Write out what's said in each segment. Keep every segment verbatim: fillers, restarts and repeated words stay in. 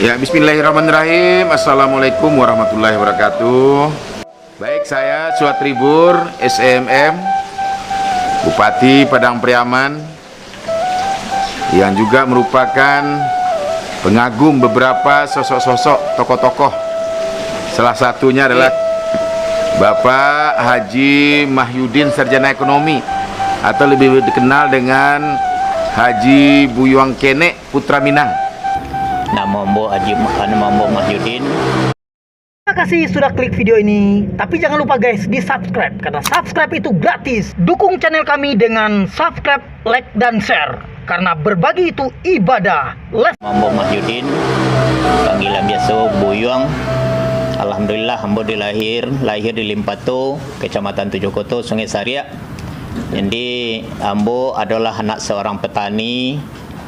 Ya, bismillahirrahmanirrahim. Assalamualaikum warahmatullahi wabarakatuh. Baik, saya Suat Tribur, S M M, Bupati Padang Pariaman, yang juga merupakan pengagum beberapa sosok-sosok tokoh-tokoh. Salah satunya adalah Bapak Haji Mahyudin, Sarjana Ekonomi, atau lebih dikenal dengan Haji Buyuang Kenek, Putra Minang. Namo ambo Haji, namo ambo Mahyudin. Terima kasih sudah klik video ini. Tapi jangan lupa guys, di subscribe. Karena subscribe itu gratis. Dukung channel kami dengan subscribe, like, dan share. Karena berbagi itu ibadah. Let's Ambo Mahyudin, panggilan biaso Buyuang. Alhamdulillah, ambo dilahir, lahir di Limpato, Kecamatan Tujuh Koto, Sungai Sariak. Jadi, ambo adalah anak seorang petani.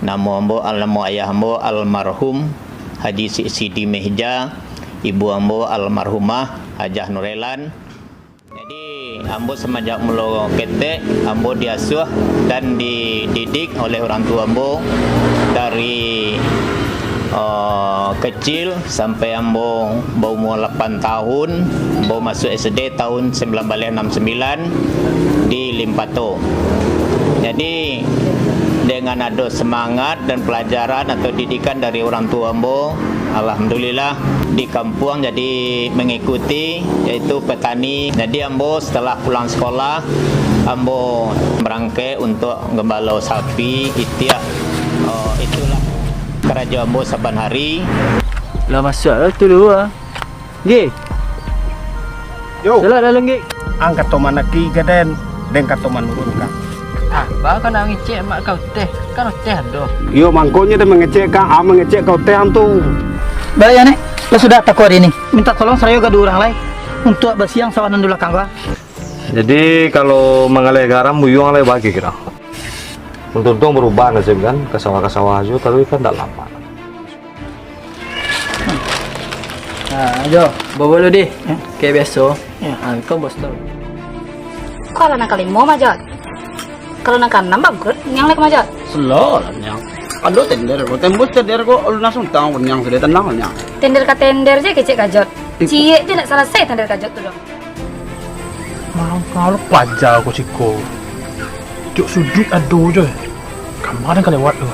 Namo ambo, namo ayah ambo almarhum Haji Si-, Sidi Mehja, ibu ambo almarhumah Hajah Nurelan. Jadi, ambo semenjak mulo ketek, ambo diasuah dan dididik oleh orang tua ambo dari, eh, kecil sampai ambo baumur lapan tahun, ambo masuk S D tahun sembilan baleh anam sembilan di Limpato. Jadi, dengan ado semangat dan pelajaran atau didikan dari orang tua ambo, alhamdulillah, di kampuang jadi mengikuti, yaitu petani. Jadi, ambo setelah pulang sekolah, ambo berangkek untuk gembala sapi, itiak. Oh, itulah karajo ambo saban hari. Lah masuak lah tu dulu ah. Gek. Yo. Jalak lalu, Gek. Ang kato manaki ka den, den kato manurun ka. Ah, baa ka nak mangecek mak kau teh? Kan teh ado. Yo, mangkonyo den mangecek ka, ang mangecek ka teh ang tu. Baliak, Nek. Lah sudah tako ari ni. Minta tolong sarayo ka duo urang lai. Untuak basiang sawah nan di balakang ko. Jadi, kalau manggaleh garam, Buyuang lai bagi kiro. Untung-untung barubah nasib kan, ka sawah-ka sawah ajo, tapi kan ndak lamo. Ha, ajo, bawa dulu deh. Ya. Kayak biaso. Ya. Ha, kau bos tu. Kok lah nan kalimo, Majot? Kalau nan kaanam bangkrut, niang lai ka Majot. Selo lah, niang. Ado tender ko, tembus tender ko, lunas utang, niang sudah tenang, niang. Tender ka tender je kecek Kajot. Iko. Ciek je nak salasai tender Kajot tu doh. Malam-malam paja ko siko. Tiok suduik ado je. Kama den ka lewat tu?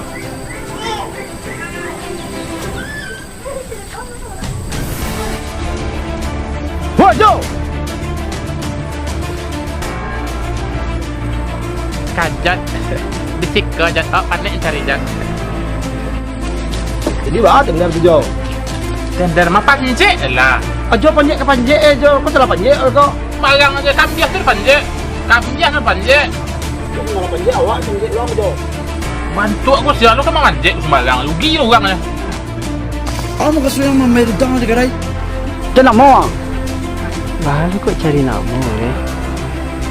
Woi, Jo! Kajot. Di siko, Jot. Awak panek cari, Jot. Jadi, baa tender tu, Jo? Tender mah panjek lah. Ajo panjek ka panjek, eh, Jo. Kau salah panjek, kau. Marang ajo, kambiah tu panjek. Kambiah nan panjek. Kau salah panjek, awak panjek doang, Jo. Bantuak ko sia lo ka mamanjek sumbarang. Rugi lo urang, eh. Apo mukasuik nan mambayar utang di kadai? Itu namo, ah. Baru kok cari namo, eh.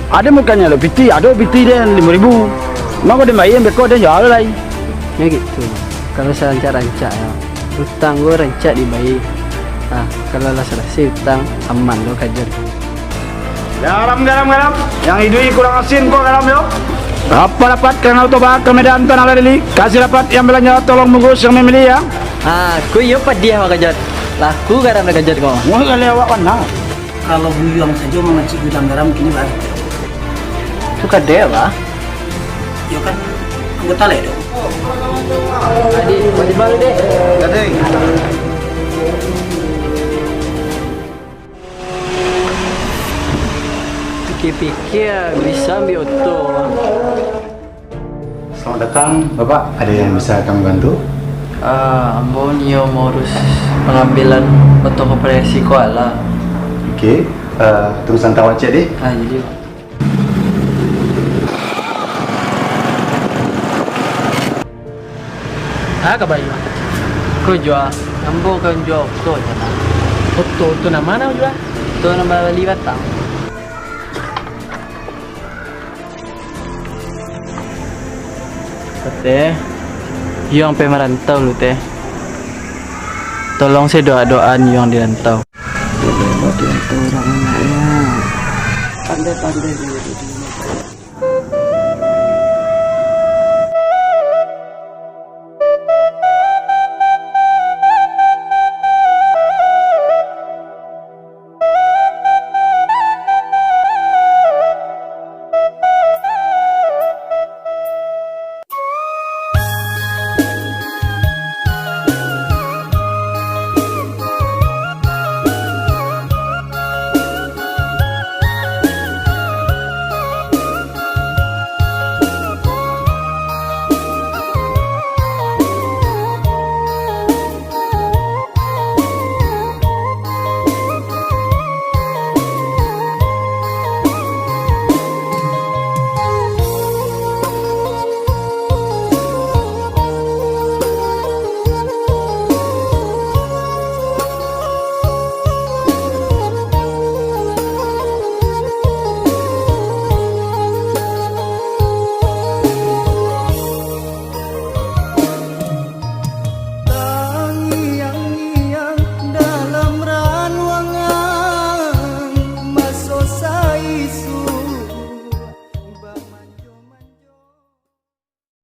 Ado mukannyo lo piti, ado piti den limo ribu. Mako den bayia, beko den jual lai. Yo gitu. Kalau sarancak-rancak, yo. Utang ko rancak dibayia. Nah, kalau lah salasai utang, aman lo Kajot. Garam, garam, garam. Yang iduik kurang asin ko garam yo. Rapat-rapat ka Danau Toba, ka Medan, Tanah Lali. Kasih rapat yang balanja, tolong bungkus yang mamili, ya. Ha, ko iyo padiah, Mak Kajot. Laku garam dek Kajot ko. Muah kali awak panah. Kalau Buyuang sajo mamacik gudang garam kini, Bah. Tu kadai, Bah? Iyo kan, anggota lai tu. Adik, baju baru deh. Gading. Pikia-pikia, bisa ambiak oto. Selamat datang, Bapak. Ada yang bisa kami bantu? Ah, ambo nio maurus pangambilan oto koperasi ko lah. Oke, eh, tunggu santa wacek deh. Ah, jadi. Ah, ka bayu. Ko jua. Ambo ka jua oto je lah. Oto tu nan ma nan jua? Oto nan babali batang. Teh, Yuang pai marantau lu, Teh. Tolong se doa-doaan Yuang di rantau. Jodoh-jodoh tu urang anaknyo. Pandai-pandai dulu.